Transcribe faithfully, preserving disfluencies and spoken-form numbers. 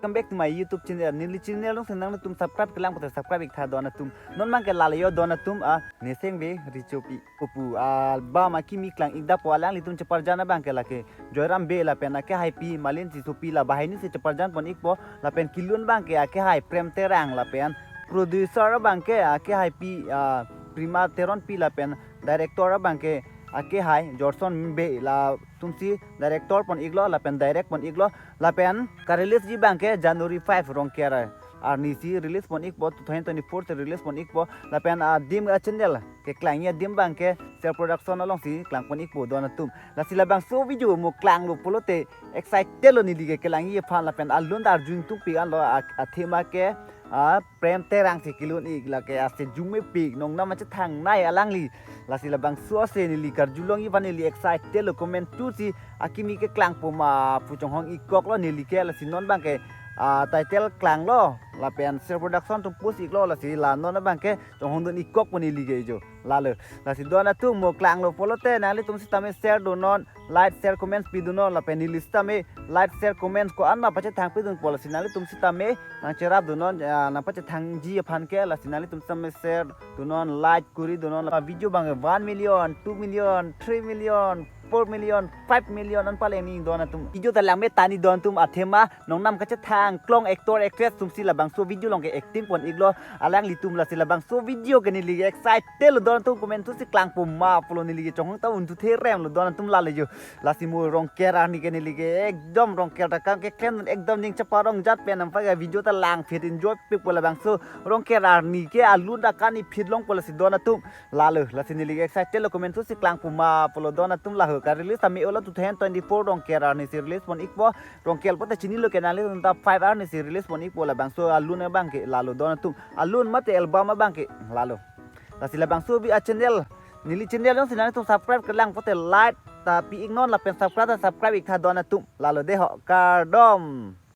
Welcome back to my YouTube channel. Neli channel along si nanglitum subscribe kelang pote subscribe ik tha don atum. Non abangke lale yo don atum, a Nising Bey Richopi pu album akimi klang ik da po, alanglitum cheparjan abangke lake Joyram Bey lapen akehaipi Malin Tissopi, la banghini si cheparjan pon ik po. Lapen kelun abangke akehai Prem Terang lapen producer abangke akehaipi, ah, Prima Teronpi lapen director abangke akehai Jorson Bey, latum si director pon iklo lapen direct pon iklo. Lapen ka-release-ji abangke January five Rongker arni si release pon ik po, two thousand twenty-four si release pon ik po. Lapen adim, a channel keklangji adim abangke Ser Production along si klang pon ik po don atum. Lasi labangso video mo klanglo pulote excited lo neli ke kelangji aphan. Lapen alun ta arjutungpik anlo, a, athema ke, a, Prem Terang si kelun ik, lake ase jumepik, nongnam achethangnei alangli. Lasi labangso ase neli karjulongji aphan neli excited lo, komantu si akimi keklang po ma pu chonghong ik koklo neli ke. Lasi non abangke, a, title klanglo lapen Ser Production atum post iklo, lasi la non abangke chonghong dun ik kok po neli ke jo. Lalo, lasi don atum mo klanglo pulote nanglitum sitame share dunnon, like, share, comments pi dunnon, lapen neli sitame like, share, comments ko-an ma pachethang pi dun po, lasi nanglitum sitame nangcherap dunnon, ah, nangpachethangji aphan ke. Lasi nanglitum sitame share dunnon, like kuri dunnon. La video abang one million, two million, three million, four million, five million an paleng ni don atum. Video ta langme tani don atum, athema nongnam kachethang klong actor actress atum si labangso video along ke acting pon iklo alanglitum. Lasi labangso video ke neli excited lo don atum, komantu si klang po ma pulo neli ke chonghong ta un thu therem lo don atum, lale jo. Lasi mo Rongker arni ke neli ke ekdom Rongker ta kang keklem dun, ekdom ning chapar ong jat pen nangpa ke video ta langphit enjoypik po labangso Rongker arni ke. Alun ta kani phit long po lasi don atum. Lalo, lasi neli excited lo, komantu si klang po ma pulo don atum. Laho ka-release tame olo, two thousand twenty-four Rongker arni si release pon ik po. Rongker pote chinilo ke nanglitum ta five arni si release pon ik po labangso alun abangke, lalo don atum. Alun mate album abangke, lalo. Lasi labangso bi a channel, neli channel along si nanglitum subscribe kelang pote like ta pi iknon lapen subscribe ta subscribe ik tha don atum. Lalo dei ho, kardom.